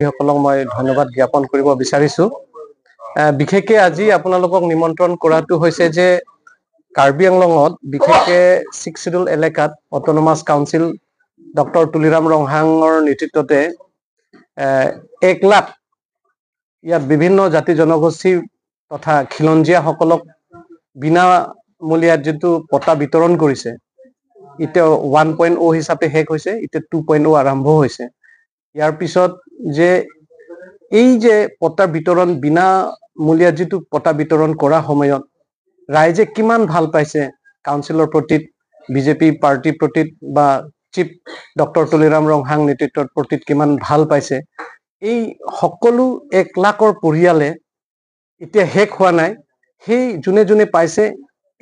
সকলক মই ধন্যবাদ জ্ঞাপন কৰিব বিচাৰিছো। বিশেষকে আজি আপোনালোকক নিমন্ত্ৰণ কৰাটো হৈছে যে কাৰ্বি আংলঙত, বিশেষকে ছিক্স চিডিউল এলেকাত অট'নমাছ কাউন্সিল ডক্টৰ তুলিৰাম ৰংহাঙৰ নেতৃত্বতে 1 লাখ ইয়াত বিভিন্ন জাতি জনগোষ্ঠী তথা খিলঞ্জীয়াসকলক বিনামূলীয়াত যিটো পট্টা বিতৰণ কৰিছে, এতিয়া 1.0 হিচাপে শেষ হৈছে, এতিয়া 2.0 আৰম্ভ হৈছে। ইয়াৰ পিছত যে এই যে পট্টা বিতৰণ, বিনামূলীয়াত যিটো পট্টা বিতৰণ কৰা সময়ত ৰাইজে কিমান ভাল পাইছে কাউন্সিলৰ প্ৰতি, বিজেপি পাৰ্টিৰ প্ৰতি বা চিফ ডক্টৰ তুলিৰাম ৰংহাং নেতৃত্বৰ প্ৰতি কিমান ভাল পাইছে, এই সকলো 1 লাখৰ পৰিয়ালে এতিয়া শেষ হোৱা নাই, সেই যোনে যোনে পাইছে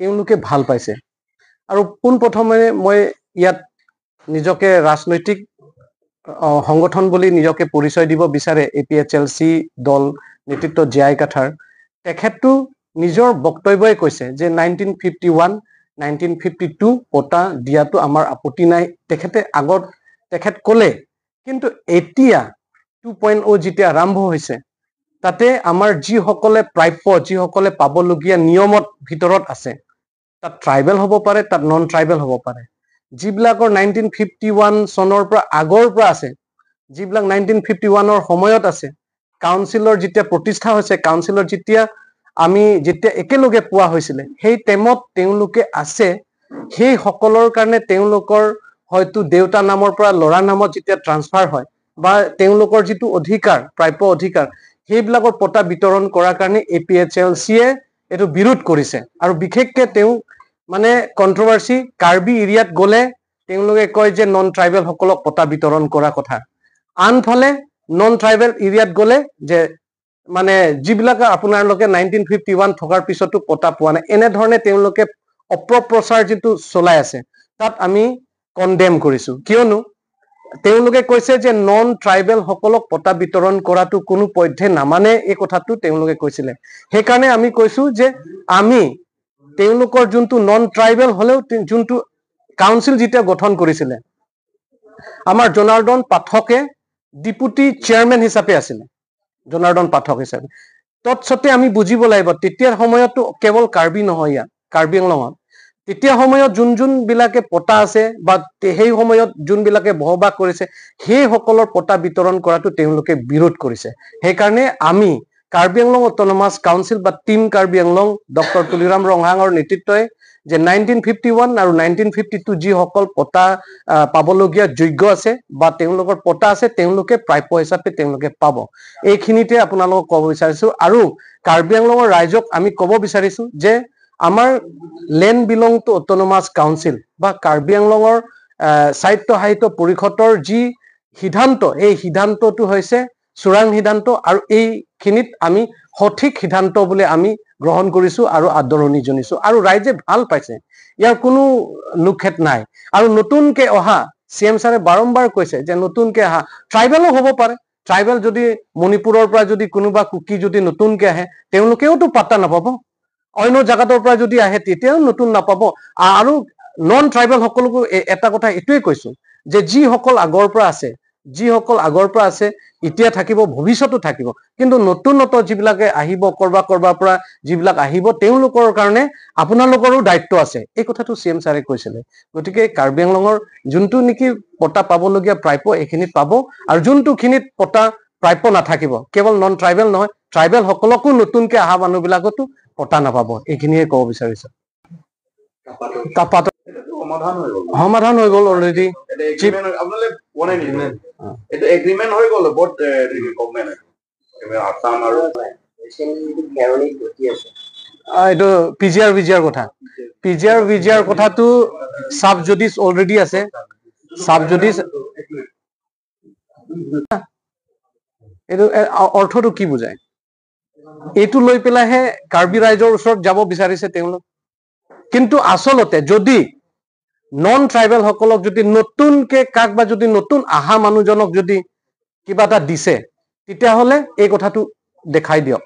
তেওঁলোকে ভাল পাইছে। আৰু পোনপ্ৰথমে মই ইয়াত নিজকে ৰাজনৈতিক সংগঠন বুলি নিজকে পৰিচয় দিব বিচাৰে এপিএইচএলচি দল নেতৃত্ব জীয়াই কাঠাৰ, তেখেতটো নিজৰ বক্তব্যই কৈছে যে 1951, 1952 পট্টা দিয়াটো আমাৰ আপত্তি নাই। তেখেতে আগত তেখেত ক'লে, কিন্তু এতিয়া 2.0 যেতিয়া আৰম্ভ হৈছে, তাতে আমাৰ যিসকলে প্ৰাপ্য, যিসকলে পাবলগীয়া নিয়মত ভিতৰত আছে, তাত ট্ৰাইবেল হ'ব পাৰে, তাত নন ট্ৰাইবেল হ'ব পাৰে, যিবিলাকৰ 1951 চনৰ পৰা আগৰ পৰা আছে, যিবিলাক 1951ৰ সময়ত আছে, কাউন্সিলৰ যেতিয়া প্ৰতিষ্ঠা হৈছে, কাউন্সিলৰ যেতিয়া আমি যেতিয়া একেলগে পোৱা হৈছিলে, সেই টাইমত তেওঁলোকে আছে, সেই সকলৰ কাৰণে তেওঁলোকৰ হয়তো দেউতা নামৰ পৰা ল'ৰা নামত যেতিয়া ট্ৰান্সফাৰ হয় বা তেওঁলোকৰ যিটো অধিকাৰ, প্ৰাপ্য অধিকাৰ, সেইবিলাকৰ পট্টা বিতৰণ কৰাৰ কাৰণে এপিএইচএলচিয়ে এইটো বিৰোধ কৰিছে। আৰু বিশেষকে তেওঁ মানে কণ্ট্ৰভাৰ্চি, কাৰ্বি এৰিয়াত গ'লে তেওঁলোকে কয় যে নন ট্ৰাইবেল সকলক পট্টা বিতৰণ কৰা কথা, আনফালে নন ট্ৰাইবেল এৰিয়াত গ'লে যে মানে যিবিলাক আপোনালোকে 1951 থকাৰ পিছতো পট্টা পোৱা নাই, এনেধৰণে তেওঁলোকে অপপ্ৰচাৰ যিটো চলাই আছে, তাত আমি কণ্ডেম কৰিছো। কিয়নো তেওঁলোকে কৈছে যে নন ট্ৰাইবেল সকলক পট্টা বিতৰণ কৰাটো কোনো পধ্যে নামানে, এই কথাটো তেওঁলোকে কৈছিলে। সেইকাৰণে আমি কৈছো যে আমি তেওঁলোকৰ যোনটো নন ট্ৰাইবেল হলেও যোনটো কাউন্সিল যেতিয়া গঠন কৰিছিলে, আমাৰ জনাৰ্দন পাঠকে ডিপুটি চেয়াৰমেন হিচাপে আছিলে, জনাৰ্দন পাঠক হিচাপে। তৎসত্বে আমি বুজিব লাগিব, তেতিয়াৰ সময়তো কেৱল কাৰ্বি নহয়, ইয়াত কাৰ্বি আংলঙত তেতিয়া সময়ত যোন যোনবিলাকে পট্টা আছে বা সেই সময়ত যোনবিলাকে বসবাস কৰিছে, সেই সকলৰ পট্টা বিতৰণ কৰাটো তেওঁলোকে বিৰোধ কৰিছে। সেইকাৰণে আমি কাৰ্বি আংলং অট'নমাছ কাউন্সিল বা টিম কাৰ্বি আংলং ডক্টৰ তুলিৰাম ৰংহাঙৰ নেতৃত্বই যে 1951 আৰু 1952 যিসকল পট্টা পাবলগীয়া যোগ্য আছে বা তেওঁলোকৰ পট্টা আছে, তেওঁলোকে প্ৰাপ্য হিচাপে তেওঁলোকে পাব। এইখিনিতে আপোনালোকক ক'ব বিচাৰিছো। আৰু কাৰ্বি আংলঙৰ ৰাইজক আমি ক'ব বিচাৰিছো যে আমাৰ land belong to autonomous council বা কাৰ্বি আংলঙৰ স্বায়ত্ত শাসিত পৰিষদৰ যি সিদ্ধান্ত, এই সিদ্ধান্তটো হৈছে চোৰাং সিদ্ধান্ত আৰু এইখিনিত আমি সঠিক সিদ্ধান্ত বুলি আমি গ্ৰহণ কৰিছো আৰু আদৰণি জনাইছো আৰু ৰাইজে ভাল পাইছে, ইয়াৰ কোনো লুখেত নাই। আৰু নতুনকে অহা চি এম ছাৰে বাৰম্বাৰ কৈছে যে নতুনকে অহা ট্ৰাইবেলো হ'ব পাৰে, ট্ৰাইবেল যদি মণিপুৰৰ পৰা যদি কোনোবা কুকি যদি নতুনকে আহে, তেওঁলোকেওতো পাত্তা নাপাব। অন্য জেগাতৰ পৰা যদি আহে, তেতিয়াও নতুন নাপাব। আৰু নন ট্ৰাইবেল সকলকো এটা কথা এইটোৱে কৈছো যে যিসকল আগৰ পৰা আছে, যিসকল আগৰ পৰা আছে, এতিয়া থাকিব, ভৱিষ্যতো থাকিব। কিন্তু নতুনত্ব যিবিলাকে আহিব, কৰবা কৰবাৰ পৰা যিবিলাক আহিব, তেওঁলোকৰ কাৰণে আপোনালোকৰো দায়িত্ব আছে, এই কথাটো চি এম ছাৰে কৈছিলে। গতিকে কাৰ্বি আংলঙৰ যোনটো নেকি পট্টা পাবলগীয়া প্ৰাপ্য, এইখিনিত পাব আৰু যোনটোখিনিত পট্টা প্ৰাপ্য নাথাকিব, কেৱল নন ট্ৰাইবেল নহয়, ট্ৰাইবেল সকলকো নতুনকে অহা মানুহবিলাকতো পট্টা নাপাব। এইখিনিয়ে ক'ব বিচাৰিছো। তাপাত সমাধান হৈ গ'ল। সমাধান হৈ গ'ল অলৰেডি। এইটো agreement আপোনালোকে পোৱা নাই নেকি? এইটো এগ্ৰিমেণ্ট হৈ গ'ল বহুত। গভমেণ্ট আছাম আৰু এইটো পিজিআৰ ভিজিআৰ কথা, পিজিআৰ ভিজিআৰ কথাটো চাব জুডিচ অলৰেডি আছে, চাব জুডিচ। এইটো অৰ্থটো কি বুজায়? এইটো লৈ পেলাইহে কাৰ্বি ৰাইজৰ ওচৰত যাব বিচাৰিছে তেওঁলোক। কিন্তু আচলতে যদি নন ট্ৰাইবেল সকলক যদি নতুনকে কাক বা যদি নতুন অহা মানুহজনক যদি কিবা এটা দিছে, তেতিয়াহ'লে এই কথাটো দেখাই দিয়ক।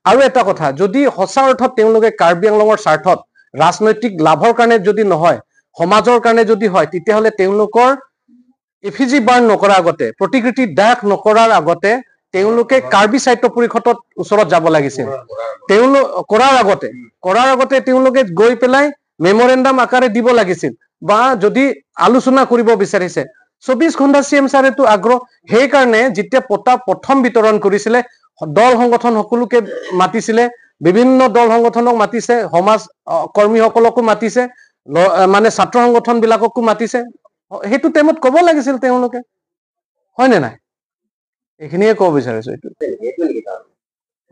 আৰু এটা কথা, যদি সঁচা অৰ্থত তেওঁলোকে কাৰ্বি আংলঙৰ স্বাৰ্থত, ৰাজনৈতিক লাভৰ কাৰণে যদি নহয়, সমাজৰ কাৰণে যদি হয়, তেতিয়াহ'লে তেওঁলোকৰ এফিজি বাৰ্ণ নকৰাৰ আগতে, প্ৰতিকৃতি দাহ নকৰাৰ আগতে তেওঁলোকে কাৰ্বি সাহিত্য পৰিষদত ওচৰত যাব লাগিছিল। তেওঁলোক কৰাৰ আগতে তেওঁলোকে গৈ পেলাই মেমৰেণ্ডাম আকাৰে দিব লাগিছিল বা যদি আলোচনা কৰিব বিচাৰিছে, 24 ঘণ্টা চি এম ছাৰেতো আগ্ৰহ। সেইকাৰণে যেতিয়া পট্টা প্ৰথম বিতৰণ কৰিছিলে, দল সংগঠন সকলোকে মাতিছিলে, বিভিন্ন দল সংগঠনক মাতিছে, সমাজ কৰ্মীসকলকো মাতিছে, মানে ছাত্ৰ সংগঠন বিলাককো মাতিছে। সেইটো টাইমত ক'ব লাগিছিল তেওঁলোকে, হয়নে নাই? এইখিনিয়ে ক'ব বিচাৰিছো। এইটো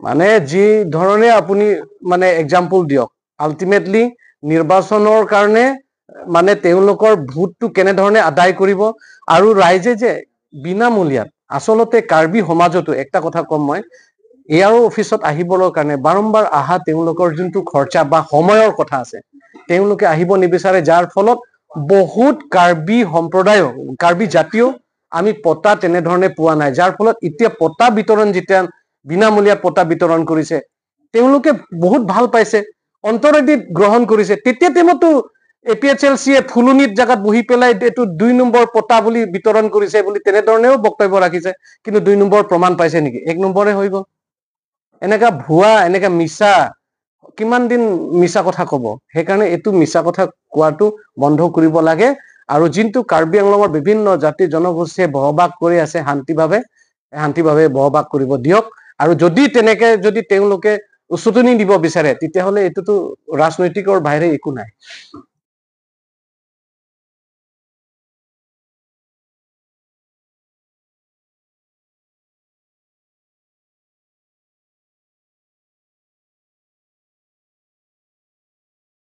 মানে যি ধৰণে আপুনি মানে এক্সাম্পল দিয়ক, আল্টিমেটলি নিৰ্বাচনৰ কাৰণে মানে তেওঁলোকৰ ভোটটো কেনেধৰণে আদায় কৰিব আৰু ৰাইজে যে বিনামূলীয়াত। আচলতে কাৰ্বি সমাজতো একটা কথা ক'ম মই, এ আৰ অফিচত আহিবলৈ কাৰণে বাৰম্বাৰ অহা তেওঁলোকৰ যোনটো খৰচা বা সময়ৰ কথা আছে, তেওঁলোকে আহিব নিবিচাৰে। যাৰ ফলত বহুত কাৰ্বি সম্প্ৰদায়ো, কাৰ্বি জাতিও আমি পট্টা তেনেধৰণে পোৱা নাই। যাৰ ফলত এতিয়া পট্টা বিতৰণ, যেতিয়া বিনামূলীয়া পট্টা বিতৰণ কৰিছে, তেওঁলোকে বহুত ভাল পাইছে, অন্তৰেদি গ্ৰহণ কৰিছে। তেতিয়া টাইমতো এ পি এইচ এল চিয়ে ফুলনিত জেগাত বহি পেলাই এইটো 2 নম্বৰ পট্টা বুলি বিতৰণ কৰিছে বুলি তেনেধৰণেও বক্তব্য ৰাখিছে। কিন্তু 2 নম্বৰ প্ৰমাণ পাইছে নেকি? 1 নম্বৰে হৈ গ'ল। এনেকা ভুৱা, এনেকা মিছা, কিমান দিন মিছা কথা কব? সেইকাৰণে এইটো মিছা কথা কোৱাটো বন্ধ কৰিব লাগে। আৰু যোনটো কাৰ্বি আংলঙৰ বিভিন্ন জাতি জনগোষ্ঠীয়ে বসবাস কৰি আছে শান্তিভাৱে, শান্তিভাৱে বসবাস কৰিব দিয়ক। আৰু যদি তেনেকে যদি তেওঁলোকে উচতনি দিব বিচাৰে, তেতিয়াহ'লে এইটোতো ৰাজনৈতিকৰ বাহিৰে একো নাই।